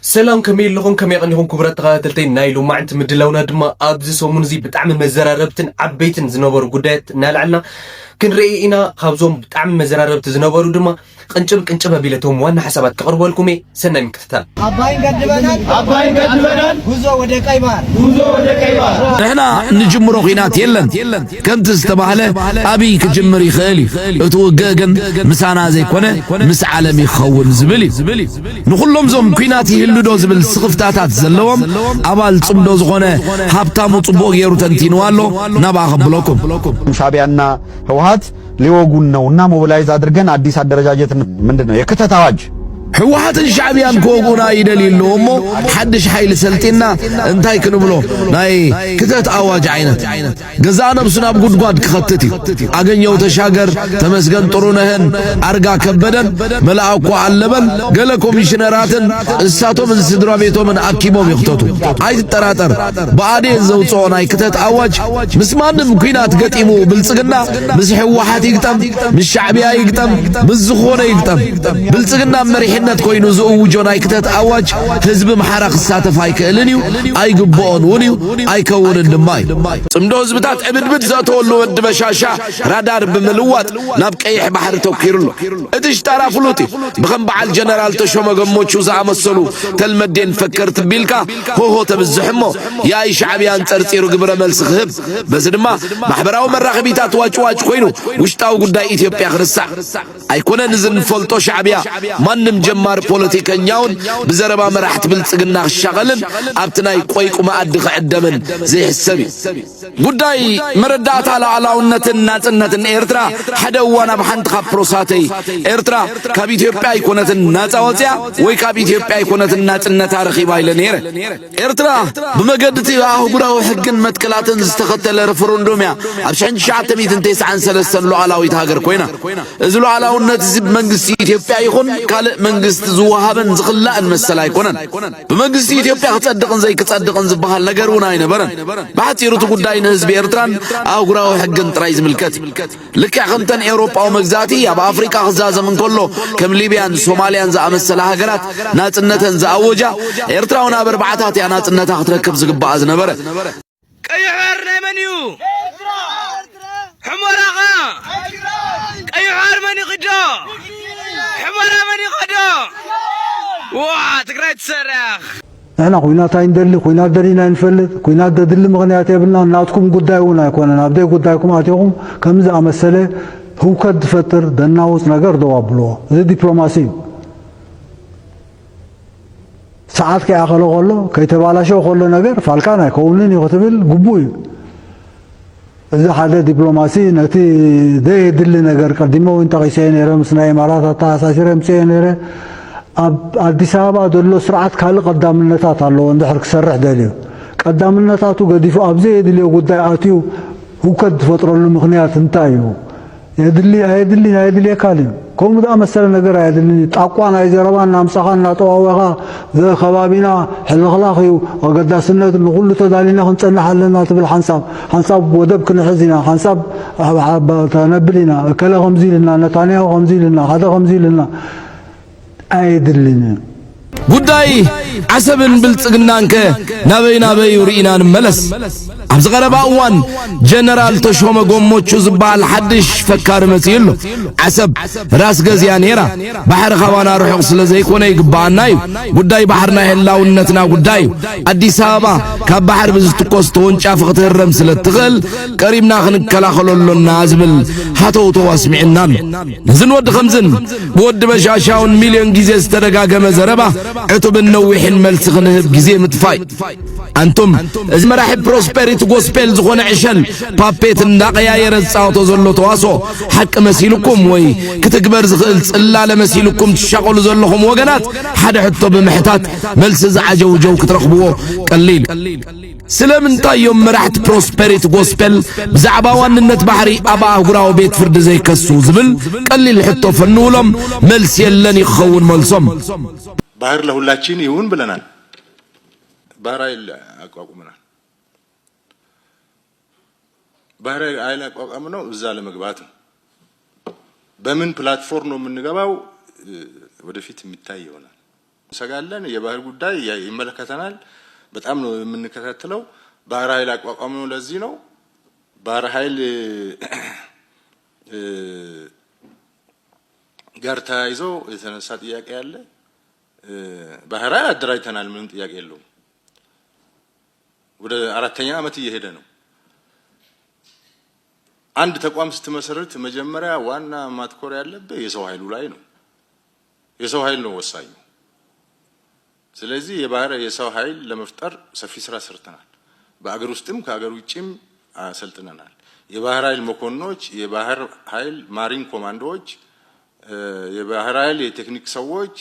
ሰላም፣ ከመይ ኣለኹም? ከመይ ኣቐኒኹም ክቡራት ተኸታተልተይ? ናይ ሎማዕንቲ ምድላውና ድማ ኣብዚ ሰሙን እዚ ብጣዕሚ መዘራረብትን ዓበይትን ዝነበሩ ጉዳያት እናልዓልና ክንርኢ ኢና። ካብዞም ብጣዕሚ መዘራረብቲ ዝነበሩ ድማ ቅንጭብ ቅንጭብ ኣቢለቶም ዋና ሓሳባት ከቕርበልኩም እየ። ሰናይ ምክትታል። አባይን ገድበናል። አባይን ገድበናል። ጉዞ ወደ ቀይ ባህር። ጉዞ ወደ ቀይ ባህር። ንሕና ንጅምሮ ኲናት የለን። ከምቲ ዝተባህለ ኣብይ ክጅምር ይኽእል እዩ። እቲ ውግእ ግን ምሳና ዘይኮነ ምስ ዓለም ይኸውን ዝብል እዩ። ንኹሎም ዞም ኲናት ይህሉ ዶ ዝብል ስኽፍታታት ዘለዎም ኣባል ጽምዶ ዝኾነ ሃብታሙ ጽቡቕ ገይሩ ተንቲንዋ ኣሎ። ናብኣ ከብለኩም። ሻዕቢያና ህወሓት ሊወጉን ነውና ሞቢላይዝ አድርገን አዲስ አደረጃጀት ምንድን ነው የክተት አዋጅ ህወሓትን ሻዕብያን ክወግኡና ይደልዩ ኣለዉ እሞ ሓድሽ ሓይሊ ሰልጢና እንታይ ክንብሎ ናይ ክተት ኣዋጅ ዓይነት ገዛእ ነብሱ ናብ ጉድጓድ ክኸትት እዩ። ኣገኘው ተሻገር፣ ተመስገን ጥሩነህን ኣርጋ ከበደን መልኣኮ ኣለበል ገለ ኮሚሽነራትን እሳቶምን ስድራ ቤቶምን ኣኪቦም ይኽተቱ። ኣይትጠራጠር፣ ብኣዴን ዘውፅኦ ናይ ክተት ኣዋጅ ምስ ማንም ኲናት ገጢሙ ብልፅግና ምስ ህወሓት ይግጠም፣ ምስ ሻዕብያ ይግጠም፣ ምስ ዝኾነ ይግጠም ብልፅግና መሪሕነት ኮይኑ ዝእውጆ ናይ ክተት ኣዋጅ ህዝቢ ምሓራ ክሳተፍ ኣይክእልን እዩ፣ ኣይግብኦን እውን እዩ፣ ኣይከውንን ድማ እዩ። ጽምዶ ህዝብታት ዕብድብድ ዘእተወሉ ወዲ በሻሻ ራዳር ብምልዋጥ ናብ ቀይሕ ባሕሪ ተኪሩ ኣሎ። እቲ ሽጣራ ፍሉጥ እዩ። ብከም በዓል ጀነራል ተሾመ ገሞቹ ዝኣመሰሉ ተልመዴን ፈከርቲ ቢልካ ሆሆ ተብዝሕ እሞ የኣይ ሻዕብያን ጸርጺሩ ግብረ መልሲ ክህብ፣ በዚ ድማ ማሕበራዊ መራኸቢታት ዋጭዋጭ ኮይኑ ውሽጣዊ ጉዳይ ኢትዮጵያ ክርሳዕ ኣይኮነን። እዚ ንፈልጦ ሻዕብያ ማንም ጀማሪ ፖለቲከኛውን ብዘረባ መራሕቲ ብልጽግና ክሻቐልን ኣብቲ ናይ ቆይቁ መኣዲ ክዕደምን ዘይሕሰብ እዩ። ጉዳይ መረዳእታ ሉዓላውነትን ናጽነትን ኤርትራ ሓደ እዋን ኣብ ሓንቲ ካብ ፕሮሳተይ ኤርትራ ካብ ኢትዮጵያ ኣይኮነትን ናጻ ወጽያ ወይ ካብ ኢትዮጵያ ኣይኮነትን ናጽነታ ረኺባ ኢለ ነይረ። ኤርትራ ብመገዲ እቲ ኣህጉራዊ ሕግን መትከላትን ዝተኸተለ ሬፈረንዱም እያ ኣብ ሽሕን ትሽዓተ ሚእትን ተስዓን ሰለስተን ሉዓላዊት ሃገር ኮይና። እዚ ሉዓላውነት እዚ ብመንግስቲ ኢትዮጵያ ይኹን ካልእ መንግስቲ ዝወሃብን ዝኽላእን መሰል ኣይኮነን። ብመንግስቲ ኢትዮጵያ ክጸድቕን ዘይክጸድቕን ዝበሃል ነገር እውን ኣይነበረን። ብሓጺሩ እቲ ጉዳይ ንህዝቢ ኤርትራን ኣህጉራዊ ሕግን ጥራይ ዝምልከት እዩ። ልክዕ ከምተን ኤውሮጳዊ መግዛእቲ ኣብ ኣፍሪቃ ክዛዘም እንከሎ ከም ሊብያን ሶማልያን ዝኣመሰላ ሃገራት ናጽነተን ዝኣወጃ፣ ኤርትራ እውን ኣብ ኣርባዓታት እያ ናጽነታ ክትረክብ ዝግባኣ ዝነበረ። ቀይሕ ባሕሪ ናይ መን እዩ? ሕሞራ ኸ? ቀይሕ ባሕሪ መን ይኽዶ? ሕሞራ መን ይኸዶ? ዋ ትግራይ ትሰርሕ። ንሕና ኩናት ኣይንደሊ፣ ኩናት ደሊና ኣይንፈልጥ። ኩናት ደድሊ ምኽንያት የብልና። ናትኩም ጉዳይ እውን ኣይኮነን። ኣብ ደይ ጉዳይኩም ኣቲኹም ከምዚ ዝኣመሰለ ህውከት ዝፈጥር ደናውፅ ነገር ደው ኣብልዎ። እዚ ዲፕሎማሲ እዩ። ሰዓት ከይኣኸሎ ከሎ፣ ከይተባላሸወ ከሎ ነገር ፋልካን ኣይከውንን እዩ ክትብል ግቡእ እዩ። እዚ ሓደ ዲፕሎማሲ ነቲ ደየድሊ ነገር ቀዲመ እውን ጠቒሰዮ ነይረ፣ ምስ ናይ ኢማራት ኣተኣሳሲረ ምፅኤ ነይረ። ኣብ ኣዲስ ኣበባ ዘሎ ስርዓት ካልእ ቀዳምነታት ኣለዎ እንድሕር ክሰርሕ ደልዩ። ቀዳምነታቱ ገዲፉ ኣብ ዘየድልዮ ጉዳይ ኣትዩ ህውከት ዝፈጥረሉ ምኽንያት እንታይ እዩ? የድሊ ኣየድሊ ኣየድልየካን እዩ። ከምኡ ዝኣመሰለ ነገር ኣየድልን እዩ። ጣቋ ናይ ዘረባ እናምጻኻ እናጠዋወኻ ዘከባቢና ሕልኽላኽ እዩ። ኣገዳስነት ንኹሉ ተዳሊና ክንጸንሕ ኣለና ትብል ሓንሳብ ሓንሳብ ወደብ ክንሕዝ ኢና፣ ሓንሳብ ተነብል ኢና፣ እከለ ከምዚ ኢልና፣ ነታንያሁ ከምዚ ኢልና፣ ሓደ ከምዚ ኢልና ኣየድልን እዩ። ጉዳይ ዓሰብን ብልጽግናንከ ናበይ ናበይ ርኢና ንመለስ? ኣብዚ ቀረባ እዋን ጀነራል ተሾመ ጎሞቹ ዝበሃል ሓድሽ ፈካሪ መጺኡ ኣሎ። ዓሰብ ራስ ገዝ እያ ነይራ። ባሕሪ ካባና ርሑቕ ስለ ዘይኮነ ይግብኣና እዩ። ጉዳይ ባሕሪ ናይ ህላውነትና ጉዳይ እዩ። ኣዲስ ኣበባ ካብ ባሕሪ ብዝትኮስ ተወንጫፊ ክትህረም ስለ እትኽእል ቀሪብና ክንከላኸሎ ኣሎና ዝብል ሃተውተው ኣስሚዕና ኣሎ። ነዝን ወዲ ከምዝን ብወዲ በሻሻውን ሚልዮን ግዜ ዝተደጋገመ ዘረባ ዕቱብን ነዊሕን መልሲ ክንህብ ግዜ ምጥፋእ። ኣንቱም እዚ መራሒ ፕሮስፐሪቲ ጎስፔል ዝኾነ ዕሸል ፓፔት እንዳቀያየረ ዝጻወቶ ዘሎ ተዋስኦ ሓቂ መሲልኩም ወይ ክትግበር ዝኽእል ጽላለ መሲልኩም ትሻቐሉ ዘለኹም ወገናት ሓደ ሕቶ ብምሕታት መልሲ ዝዓጀውጀው ክትረኽብዎ ቀሊል። ስለምንታይ እዮም መራሕቲ ፕሮስፐሪቲ ጎስፐል ብዛዕባ ዋንነት ባሕሪ ኣብ ኣህጉራዊ ቤት ፍርዲ ዘይከሱ ዝብል ቀሊል ሕቶ ፈንውሎም፣ መልሲ የለን ይኸውን መልሶም። ባህር ለሁላችን ይሁን ብለናል። ባህር ኃይል አቋቁመናል። ባህር ኃይል አቋቋም ነው እዛ ለመግባት ነው። በምን ፕላትፎርም ነው የምንገባው? ወደፊት የሚታይ ይሆናል። እንሰጋለን። የባህር ጉዳይ ያ- ይመለከተናል። በጣም ነው የምንከታተለው። ባህር ኃይል አቋቋምነው ለዚህ ነው። ባህር ኃይል እ፣ ጋር ተያይዞ የተነሳ ጥያቄ አለ። እ፣ ባህር ኃይል አደራጅተናል፣ ምንም ጥያቄ የለውም። ወደ አራተኛ ዓመት እየሄደ ነው። አንድ ተቋም ስትመሰርት መጀመሪያ ዋና ማትኮር ያለብህ የሰው ኃይሉ ላይ ነው። የሰው ኃይል ነው ወሳኙ። ስለዚህ የባህር የሰው ኃይል ለመፍጠር ሰፊ ስራ ሰርተናል። በአገር ውስጥም ከአገር ውጭም አሰልጥነናል። የባህር ኃይል መኮንኖች፣ የባህር ኃይል ማሪን ኮማንዶዎች፣ እ፣ የባህር ኃይል የቴክኒክ ሰዎች፣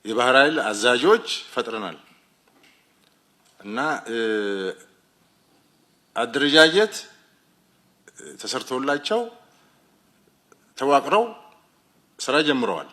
የባህር ኃይል አዛዦች ፈጥረናል እና እ፣ አደረጃጀት ተሰርቶላቸው ተዋቅረው ስራ ጀምረዋል።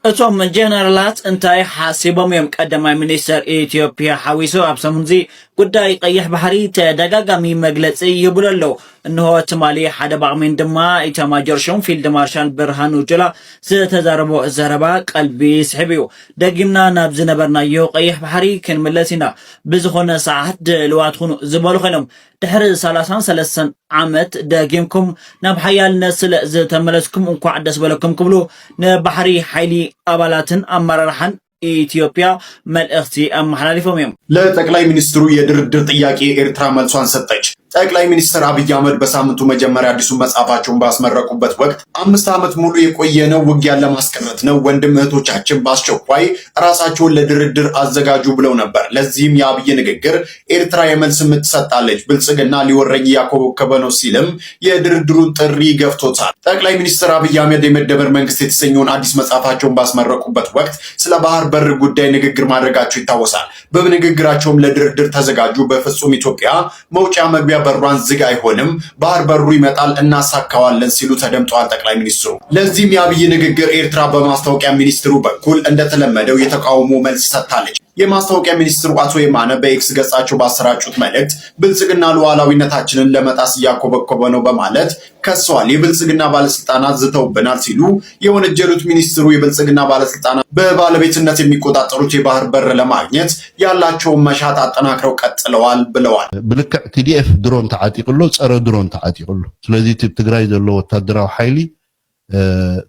እቶም ጀነራላት እንታይ ሓሲቦም እዮም? ቀዳማይ ሚኒስተር ኢትዮጵያ ሓዊሱ ኣብ ሰሙንዚ ጉዳይ ቀይሕ ባሕሪ ተደጋጋሚ መግለጺ ይህብሉ ኣለዉ። እንሆ ትማሊ ሓደ ባቕሚን ድማ ኢታማጆር ሹም ፊልድ ማርሻል ብርሃኑ ጁላ ዝተዛረቦ ዘረባ ቀልቢ ይስሕብ እዩ። ደጊምና ናብ ዝነበርናዮ ቀይሕ ባሕሪ ክንምለስ ኢና፣ ብዝኾነ ሰዓት ድልዋት ኩኑ ዝበሉ ኮይኖም ድሕሪ ሰላሳን ሰለስተን ዓመት ደጊምኩም ናብ ሓያልነት ስለ ዝተመለስኩም እንኳዕ ደስ በለኩም ክብሉ ንባሕሪ ሓይሊ ኣባላትን ኣመራርሓን ኢትዮጵያ መልእኽቲ ኣመሓላሊፎም እዮም። ለጠቅላይ ሚኒስትሩ የድርድር ጥያቄ ኤርትራ መልሷን ሰጠች። ጠቅላይ ሚኒስትር አብይ አህመድ በሳምንቱ መጀመሪያ አዲሱን መጽሐፋቸውን ባስመረቁበት ወቅት አምስት ዓመት ሙሉ የቆየነው ውጊያን ለማስቀረት ነው፣ ወንድም እህቶቻችን በአስቸኳይ ራሳቸውን ለድርድር አዘጋጁ ብለው ነበር። ለዚህም የአብይ ንግግር ኤርትራ የመልስ ምት ሰጥታለች፣ ብልጽግና ሊወረኝ እያኮበኮበ ነው ሲልም የድርድሩን ጥሪ ገፍቶታል። ጠቅላይ ሚኒስትር አብይ አህመድ የመደመር መንግስት የተሰኘውን አዲስ መጽሐፋቸውን ባስመረቁበት ወቅት ስለ ባህር በር ጉዳይ ንግግር ማድረጋቸው ይታወሳል። በንግግራቸውም ለድርድር ተዘጋጁ፣ በፍጹም ኢትዮጵያ መውጫ መግቢያ በሯን ዝግ አይሆንም፣ ባህር በሩ ይመጣል፣ እናሳካዋለን ሲሉ ተደምጠዋል ጠቅላይ ሚኒስትሩ። ለዚህም የአብይ ንግግር ኤርትራ በማስታወቂያ ሚኒስትሩ በኩል እንደተለመደው የተቃውሞ መልስ ሰጥታለች። የማስታወቂያ ሚኒስትሩ አቶ የማነ በኤክስ ገጻቸው ባሰራጩት መልእክት ብልጽግና ሉዓላዊነታችንን ለመጣስ እያኮበኮበ ነው በማለት ከሰዋል። የብልጽግና ባለስልጣናት ዝተውብናል ሲሉ የወነጀሉት ሚኒስትሩ የብልጽግና ባለስልጣናት በባለቤትነት የሚቆጣጠሩት የባህር በር ለማግኘት ያላቸውን መሻት አጠናክረው ቀጥለዋል ብለዋል። ብልክዕ ቲ ዲ ኤፍ ድሮን ተዓጢቑ ኣሎ፣ ጸረ ድሮን ተዓጢቑ ኣሎ። ስለዚ እቲ ትግራይ ዘሎ ወታደራዊ ሓይሊ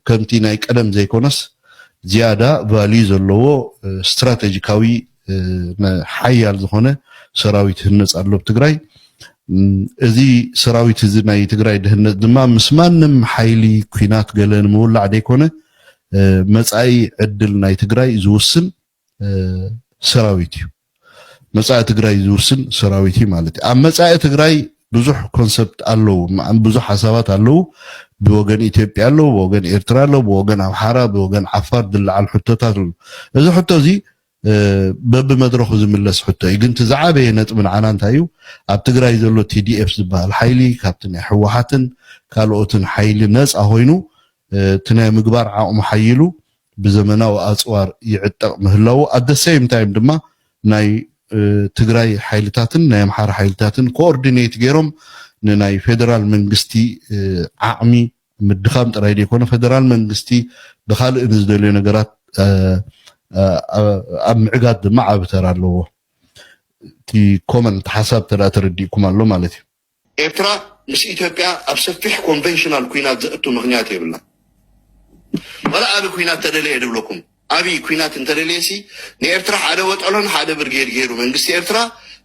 ከምቲ ናይ ቀደም ዘይኮነስ ዝያዳ ቫልዩ ዘለዎ ስትራቴጂካዊ ሓያል ዝኾነ ሰራዊት ይህነፅ ኣሎ ኣብ ትግራይ። እዚ ሰራዊት እዚ ናይ ትግራይ ድህነት ድማ ምስ ማንም ሓይሊ ኲናት ገለ ንምውላዕ ዘይኮነ መፃኢ ዕድል ናይ ትግራይ ዝውስን ሰራዊት እዩ። መፃኢ ትግራይ ዝውስን ሰራዊት እዩ ማለት እዩ። ኣብ መፃኢ ትግራይ ብዙሕ ኮንሰፕት ኣለዉ፣ ብዙሕ ሓሳባት ኣለዉ። ብወገን ኢትዮጵያ ኣለዉ፣ ብወገን ኤርትራ ኣለዉ፣ ብወገን ኣምሓራ፣ ብወገን ዓፋር ዝለዓል ሕቶታት ኣለዉ። እዚ ሕቶ እዚ በብመድረኹ ዝምለስ ሕቶ እዩ። ግን እቲ ዝዓበየ ነጥቢ ንዓና እንታይ እዩ? ኣብ ትግራይ ዘሎ ቲ ዲ ኤፍ ዝበሃል ሓይሊ ካብቲ ናይ ህወሓትን ካልኦትን ሓይሊ ነፃ ኮይኑ እቲ ናይ ምግባር ዓቕሙ ሓይሉ ብዘመናዊ ኣፅዋር ይዕጠቕ ምህላዉ ኣደሰይም ታይም ድማ ናይ ትግራይ ሓይልታትን ናይ ኣምሓራ ሓይልታትን ኮኦርዲኔት ገይሮም ንናይ ፌደራል መንግስቲ ዓቕሚ ምድኻም ጥራይ ዘይኮነ ፌደራል መንግስቲ ብካልእ ንዝደልዮ ነገራት ኣብ ምዕጋት ድማ ዓቢ ተራ ኣለዎ። እቲ ኮመን እቲ ሓሳብ ተዳ ተረዲእኩም ኣሎ ማለት እዩ። ኤርትራ ምስ ኢትዮጵያ ኣብ ሰፊሕ ኮንቨንሽናል ኩናት ዘእቱ ምኽንያት የብላ። ዋላ ኣቢ ኩናት ተደለየ ድብለኩም ኣቢ ኩናት እንተደለየ ሲ ንኤርትራ ሓደ ወጠሎን ሓደ ብርጌድ ገይሩ መንግስቲ ኤርትራ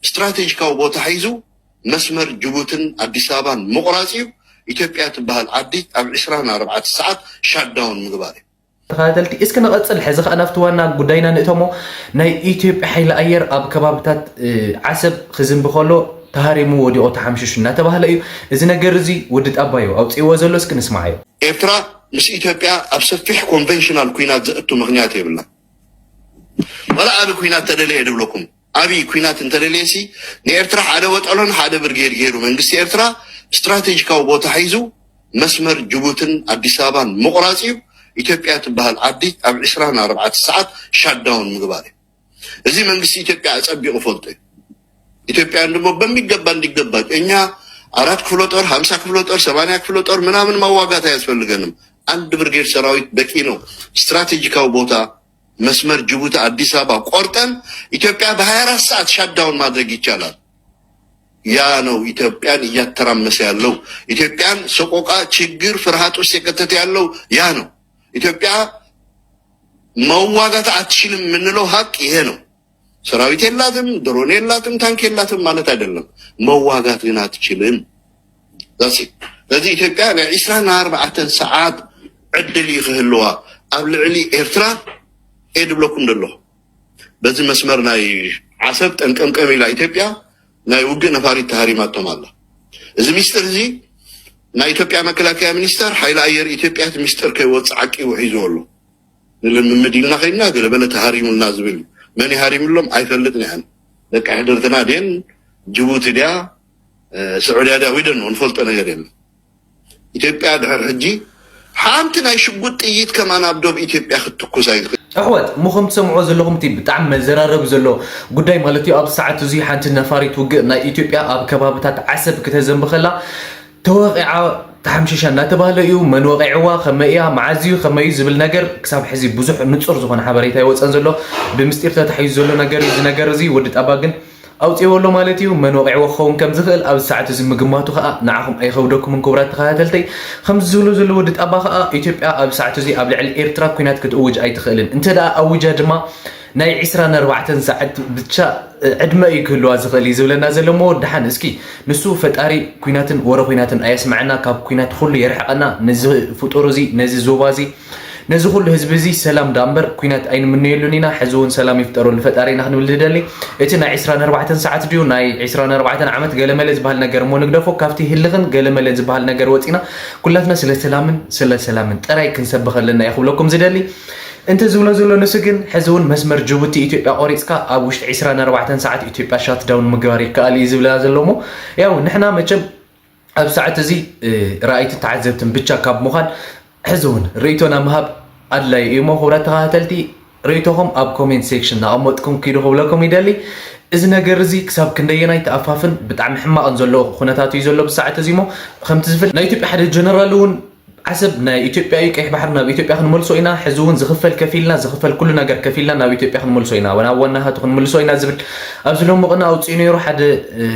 ስትራቴጂካዊ ቦታ ሒዙ መስመር ጅቡትን ኣዲስ ኣበባን ምቑራፅ እዩ። ኢትዮጵያ ትበሃል ዓዲ ኣብ ዕስራን ኣርባዕተ ሰዓት ሻትዳውን ምግባር እዩ። ተኸታተልቲ እስኪ ንቐፅል። ሕዚ ከዓ ናብቲ ዋና ጉዳይና ንእተሞ። ናይ ኢትዮጵያ ሓይሊ ኣየር ኣብ ከባብታት ዓሰብ ክዝንቢ ከሎ ተሃሪሙ ወዲቑ ተሓምሽሹ እናተባህለ እዩ። እዚ ነገር እዚ ውድድ ኣባዮ ኣውፅእዎ ዘሎ እስኪ ንስማዓዮ። ኤርትራ ምስ ኢትዮጵያ ኣብ ሰፊሕ ኮንቨንሽናል ኩናት ዘእቱ ምኽንያት የብላ። ዋላ ኣቢ ኩናት ተደለየ ድብለኩም ኣቢ ኩናት እንተደለየ ሲ ንኤርትራ ሓደ ወጠሎን ሓደ ብርጌድ ገይሩ መንግስቲ ኤርትራ ስትራቴጂካዊ ቦታ ሒዙ መስመር ጅቡትን ኣዲስ ኣበባን ምቑራፅ እዩ። ኢትዮጵያ ትበሃል ዓዲ ኣብ ዕስራን ኣርባዕተ ሰዓት ሻትዳውን ምግባር እዩ። እዚ መንግስቲ ኢትዮጵያ ኣፀቢቑ ፈልጦ እዩ። ኢትዮጵያን ድማ በሚገባ እንዲገባ እኛ አራት ክፍለ ጦር፣ ሀምሳ ክፍለ ጦር፣ ሰማንያ ክፍለ ጦር ምናምን ማዋጋት አያስፈልገንም። አንድ ብርጌድ ሰራዊት በቂ ነው። ስትራቴጂካዊ ቦታ መስመር ጅቡቲ ኣዲስ ኣበባ ቆርጠን ኢትዮጵያ በ24 ሰዓት ሻትዳውን ማድረግ ይቻላል። ያ ነው ኢትዮጵያን እያተራመሰ ያለው። ኢትዮጵያን ሰቆቃ፣ ችግር፣ ፍርሃት ውስጥ የከተተ ያለው ያ ነው። ኢትዮጵያ መዋጋት አትችልም የምንለው ሀቅ ይሄ ነው። ሰራዊት የላትም፣ ድሮን የላትም፣ ታንክ የላትም ማለት አይደለም። መዋጋት ግን አትችልም። ስለዚህ ኢትዮጵያ ናይ 24 ሰዓት ዕድል እዩ ክህልዋ ኣብ ልዕሊ ኤርትራ እየ ድብለኩም ደሎ። በዚ መስመር ናይ ዓሰብ ጠንቀምቀም ኢላ ኢትዮጵያ ናይ ውግእ ነፋሪት ተሃሪማቶም ኣላ። እዚ ሚስጥር እዚ ናይ ኢትዮጵያ መከላከያ ሚኒስተር፣ ሓይሊ ኣየር ኢትዮጵያ እቲ ሚስጥር ከይወፅእ ዓቂቡ ሒዝዎ ኣሎ። ንልምምድ ኢልና ከይድና ገለበለ ተሃሪሙልና ዝብል እዩ። መን ይሃሪምሎም ኣይፈልጥን እየ። ደቂ ሕድርትና ድየን፣ ጅቡቲ ድያ፣ ስዑድያ ድያ፣ ዊደን ንፈልጦ ነገር የለን። ኢትዮጵያ ድሕር ሕጂ ሓንቲ ናይ ሽጉጥ ጥይት ከማን ኣብ ዶብ ኢትዮጵያ ክትትኩስ ኣይትኽእል። ኣሕዋት፣ እሞ ከም ትሰምዕዎ ዘለኹም እቲ ብጣዕሚ መዘራረቢ ዘሎ ጉዳይ ማለት እዩ። ኣብ ሰዓት እዚ ሓንቲ ነፋሪት ውግእ ናይ ኢትዮጵያ ኣብ ከባብታት ዓሰብ ክተዘንብ ከላ ተወቂዓ ተሓምሺሻ እናተባህለ እዩ። መን ወቂዕዋ፣ ከመይ እያ፣ መዓዝ እዩ፣ ከመይ እዩ ዝብል ነገር ክሳብ ሕዚ ብዙሕ ንጹር ዝኾነ ሓበሬታ ይወፀን ዘሎ። ብምስጢር ተታሒዙ ዘሎ ነገር እዩ። እዚ ነገር እዚ ወዲ ጣባ ግን ኣውፅዎ ኣሎ ማለት እዩ። መን ወቂዕዎ ክኸውን ከም ዝኽእል ኣብዚ ሰዓት እዚ ምግማቱ ከዓ ንዓኹም ኣይኸብደኩምን ክቡራት ተኸታተልተይ። ከምዚ ዝብሎ ዘሎ ወዲ ጣባ ከዓ ኢትዮጵያ ኣብዚ ሰዓት እዚ ኣብ ልዕሊ ኤርትራ ኲናት ክትእውጅ ኣይትኽእልን። እንተ ደኣ ኣውጃ ድማ ናይ 24 ሰዓት ብቻ ዕድመ እዩ ክህልዋ ዝኽእል እዩ ዝብለና ዘሎ እሞ ደሓን እስኪ ንሱ ፈጣሪ ኲናትን ወረ ኲናትን ኣየስምዐና፣ ካብ ኲናት ኩሉ የርሕቐና። ነዚ ፍጡር እዚ፣ ነዚ ዞባ እዚ፣ ነዚ ኩሉ ህዝቢ እዚ ሰላም ዳ እምበር ኲናት ኣይንምነየሉን ኢና። ሕዚ እውን ሰላም ይፍጠረሉ ፈጣሪና ክንብል ዝደሊ። እቲ ናይ 24 ሰዓት ድዩ ናይ 24 ዓመት ገለመለ ዝበሃል ነገር እሞ ንግደፎ። ካብቲ ህልኽን ገለመለ ዝበሃል ነገር ወፂና ኩላትና ስለ ሰላምን ስለ ሰላምን ጥራይ ክንሰብኽ ኣለና እየ ክብለኩም ዝደሊ። እንተ ዝብሎ ዘሎ ንሱ ግን ሕዚ እውን መስመር ጅቡቲ ኢትዮጵያ ቆሪፅካ ኣብ ውሽጢ 24 ሰዓት ኢትዮጵያ ሻትዳውን ምግባር ይከኣል እዩ ዝብለና ዘሎ እሞ ያው ንሕና መቸም ኣብ ሰዓት እዚ እ፣ ረኣይቲ ተዓዘብትን ብቻ ካብ ምዃን ሕዚ እውን ርእይቶና ምሃብ ኣድላይ እዩ እሞ ክቡራት ተኸታተልቲ ርእይቶኹም ኣብ ኮሜንት ሴክሽን እናቐመጥኩም ኪዱ ክብለኩም ይደሊ። እዚ ነገር እዚ ክሳብ ክንደየናይ ተኣፋፍን ብጣዕሚ ሕማቕን ዘሎ ኩነታት እዩ ዘሎ ብሰዓት እዚ እሞ ከምቲ ዝፍል ናይ ኢትዮጵያ ሓደ ጀነራል እውን ዓሰብ ናይ ኢትዮጵያ እዩ፣ ቀይሕ ባሕሪ ናብ ኢትዮጵያ ክንመልሶ ኢና። ሕዚ እውን ዝኽፈል ከፊልና፣ ዝኽፈል ኩሉ ነገር ከፊልና ናብ ኢትዮጵያ ክንመልሶ ኢና፣ ናብ ዋናሃቱ ክንመልሶ ኢና ዝብል ኣብዚ ሎሚ ቅነ ኣውፅኡ ነይሩ። ሓደ እ፣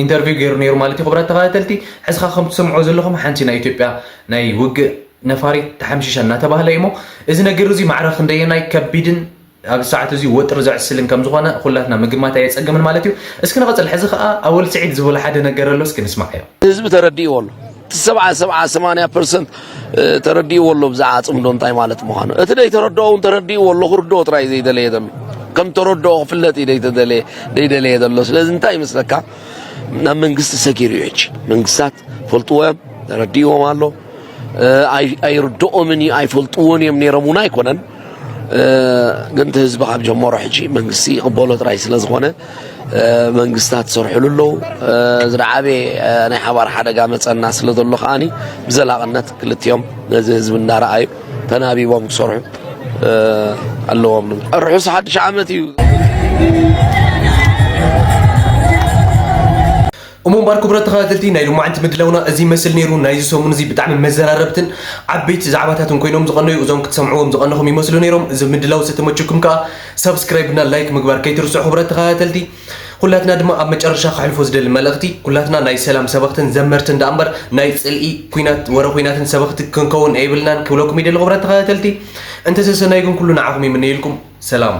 ኢንተርቪው ገይሩ ነይሩ ማለት እዩ። ክቡራት ተኸታተልቲ፣ ሕዚ ኸዓ ከም ትሰምዑ ዘለኹም ሓንቲ ናይ ኢትዮጵያ ናይ ውግእ ነፋሪት ተሓምሺሻ እናተባህለ እዩ እሞ እዚ ነገር እዚ ማዕረ ክንደየናይ ከቢድን ኣብ ሰዓት እዚ ወጥሪ ዘዕስልን ከም ዝኾነ ኩላትና ምግማት ኣየጸግምን ማለት እዩ። እስኪ ንቐጽል። ሕዚ ኸዓ ኣወል ስዒድ ዝበሎ ሓደ ነገር ኣሎ፣ እስኪ ንስማዓዮ። ህዝቢ ተረዲእዎ ኣሎ። እቲ ሰብዓ፣ ሰብዓ፣ ሰማንያ ፐርሰንት፣ እ፣ ተረዲእዎ ኣሎ ብዛዕባ ጽምዶ እንታይ ማለት ምዃኑ። እቲ ደይተረድኦ እውን ተረዲእዎ ኣሎ፣ ክርድኦ ጥራይ ዘይደለየ ዘሎ። ከም ተረድኦ ክፍለጥ እዩ ደይተደለየ፣ ደይደለየ ዘሎ። ስለዚ እንታይ ይመስለካ? ናብ መንግስቲ ሰጊሩ እዩ ሕጂ። መንግስታት ፈልጥዎ እዮም፣ ተረዲእዎም ኣሎ። እ፣ ኣይ-፣ ኣይርድኦምን እዩ፣ ኣይፈልጥዎን እዮም ነይሮም እውን ኣይኮነን። እ፣ ግን እቲ ህዝቢ ካብ ጀመሮ ሕጂ መንግስቲ ይቕበሎ ጥራይ ስለ ዝኾነ፣ እ፣ መንግስታት ይሰርሕሉ ኣለዉ። እ፣ ዝረዓበ፣ እ፣ ናይ ሓባር ሓደጋ መጸና ስለ ዘሎ ከኣኒ ብዘላቕነት ክልቲኦም ነዚ ህዝቢ እንዳረኣዩ ተናቢቦም ክሰርሑ፣ እ፣ ኣለዎም። ርሑስ ሓድሽ ዓመት እዩ። እሞ እምበኣር ክቡራት ተኸታተልቲ ናይ ሎማዓንቲ ምድላውና እዚ ይመስል ነይሩ። ናይዚ ሰሙን እዚ ብጣዕሚ መዘራረብትን ዓበይቲ ዛዕባታትን ኮይኖም ዝቐነዩ እዞም ክትሰምዕዎም ዝቐነኹም ይመስሉ ነይሮም። እዚ ምድላው ዝተመቸኩም ከኣ ሳብስክራይብ እና ላይክ ምግባር ከይትርስዑ ክቡራት ተኸታተልቲ። ኩላትና ድማ ኣብ መጨረሻ ከሕልፎ ዝደሊ መልእኽቲ ኩላትና ናይ ሰላም ሰበኽትን ዘመርትን ደኣ እምበር ናይ ጽልኢ፣ ኲናት፣ ወረ ኲናትን ሰበኽቲ ክንከውን ኣይብልናን ክብለኩም ይደሊ ክቡራት ተኸታተልቲ። እንተ ሰሰናይ ግን ኩሉ ንዓኹም ይምነየልኩም። ሰላም።